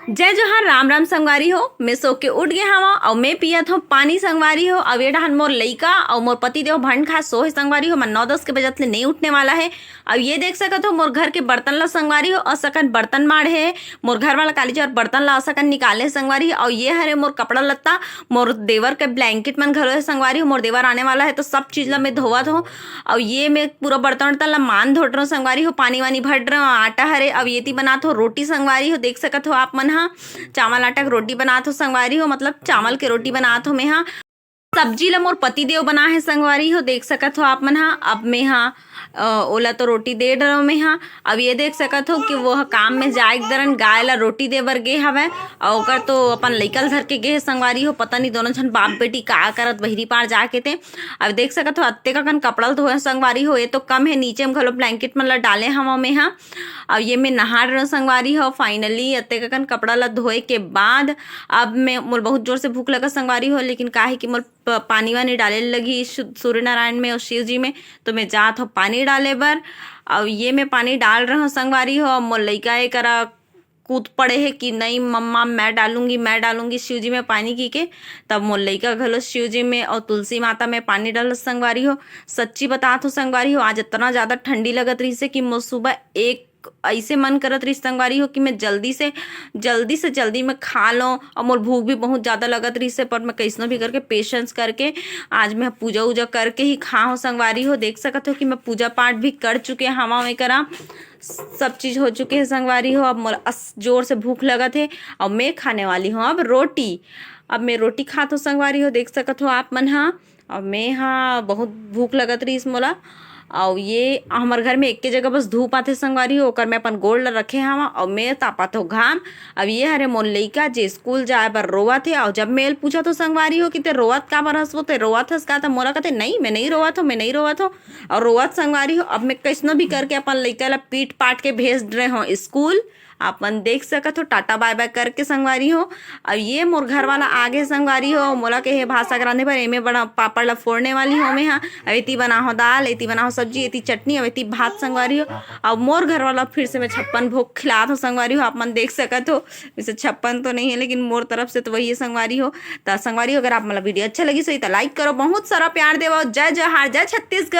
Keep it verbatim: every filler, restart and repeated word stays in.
जय जोहार, राम राम संगवारी हो। मैं सो के उठ गे हवं अउ मैं पियत हव पानी संगवारी हो। अउ ये डहन मोर लइका अउ मोर पति देव भंड खा सो हे संगवारी हो। मैं नौ दस के बजत ले नहीं उठने वाला है। अउ ये देख सकत हो मोर घर के बर्तन ला संगवारी हो, असकन बर्तन माढ़े हे। मोर घर वाला काली जी अउ बर्तन ला असकन निकाले हे संगवारी हो। अउ ये हरे मोर कपड़ा लत्ता, मोर देवर के ब्लैंकेट मन घलो हे संगवारी हो। मोर देवर आने वाला है तो सब चीज ला मैं धोवत हव। अउ ये मैं पूरा बर्तन उर्तन ला मान धोट रहे हव संगवारी हो, पानी वानी भर रहे हव, आटा हरे। अउ ये ती बनात हव रोटी संगवारी हो, देख सकत हो आप मन हा। चावल आटा के रोटी बनात हव संगवारी हो, मतलब चावल के रोटी बनात हव मैं हा। सब्जी ला मोर पति देव बना हे संगवारी हो, देख सकत हो आप मन हा। अब मैं हा, अ, ओला तो रोटी दे डरव मैं हा। अब ये देख सकत हो कि वो ह काम में जाए के दरन गाय ला रोटी दे बर गे हवय, अउ ओकर तो अपन लइका ल धर के गे हे संगवारी हो। पता नहीं दोनों झन बाप बेटी का करत बहिरी पार जाके ते। अब देख सकत हो अतेक अकन कपड़ा ल धोए संगवारी हो, ये तो कम हे, नीचे में घलो ब्लैंकेट मन ला डाले हवं मैं हा। अब ये मैं नहा डरव संगवारी हो, फाइनली अतेक अकन कपड़ा ला धोए के बाद अब मैं, मोर बहुत जोर से भूख लगा संगवारी हो, लेकिन काहे कि मोर प-, पानी वानी डाले लगी सु-, सूर्यनारायण में अउ शिव जी में, तो मैं जात हव पानी डाले बर। अउ ये मैं पानी डाल रहे हव संगवारी हो, अउ मोर लइका ए करा कूद पड़े हे कि नहीं मम्मा, मैं डालूंगी, मैं डालूंगी शिव जी में पानी की के। तब मोर लइका घलो शिव जी में अउ तुलसी माता में पानी डालत संगवारी हो। सच्ची बतात हव संगवारी हो, आज इतना ज्यादा ठंडी लगत रहिस हे कि मोर सुबह एक ऐसे मन करत रहिस संगवारी हो कि मैं जल्दी से, जल्दी से जल्दी में खा लव। अउ मोर भूख भी बहुत ज्यादा लगत रहिस हे, पर मैं कैसनो भी करके पेशेंस करके आज मैं पूजा उजा करके ही खा हव संगवारी हो। देख सकत हो कि मैं पूजा पाठ भी कर चुके हवं, मैं करा सब चीज हो चुके हे संगवारी हो। अब मोला अस जोर से भूख लगत हे अउ मैं खाने वाली हव अब रोटी। अब मैं रोटी खात हव संगवारी हो, देख सकत हो आप मन हा। अउ मैं हा बहुत भूख लगत रहिस मोला। अउ ये हमर घर में एके जगह बस धूप आथे संगवारी हो, ओकर मैं अपन गोड़ ल रखे हवं अउ मैं तापत हव घाम। अब ये हरे मोर लइका जे स्कूल जाए बर रोवत हे, अउ जब मैं एल पूछत हव संगवारी हो कि ते रोवत काबर हस, वो ते रोवत हस का, त मोला कथे, "नहीं, मैं नहीं रोवत हव, मैं नहीं रोवत हव।" अउ रोवत संगवारी हो, अब मैं कैसनो भी करके अपन लइका ला पीट पाट के भेज रहे हव स्कूल। आप मन देख सकत हो, टाटा बाय बाय करके संगवारी हो। अउ ये मोर घर वाला आगे संगवारी हो, मोला कहे भात साग रांधे बर, एमे बड़ा पापड़ ला फोड़ने वाली हव मैं हा। अब एती बनाहव दाल, एती बनाहव सब्जी, एती चटनी, अब एती भात संगवारी हो। अब मोर घर वाला फिर से मैं छप्पन भोग खिलात हव संगवारी हो, आप मन देख सकत हो। वैसे छप्पन तो नहीं है, लेकिन मोर तरफ से तो वही है संगवारी हो। त संगवारी हो, अगर आप मन ला वीडियो अच्छा लगिस होही त लाइक करो, बहुत सारा प्यार देवव। जय जोहार, जय छत्तीसगढ़।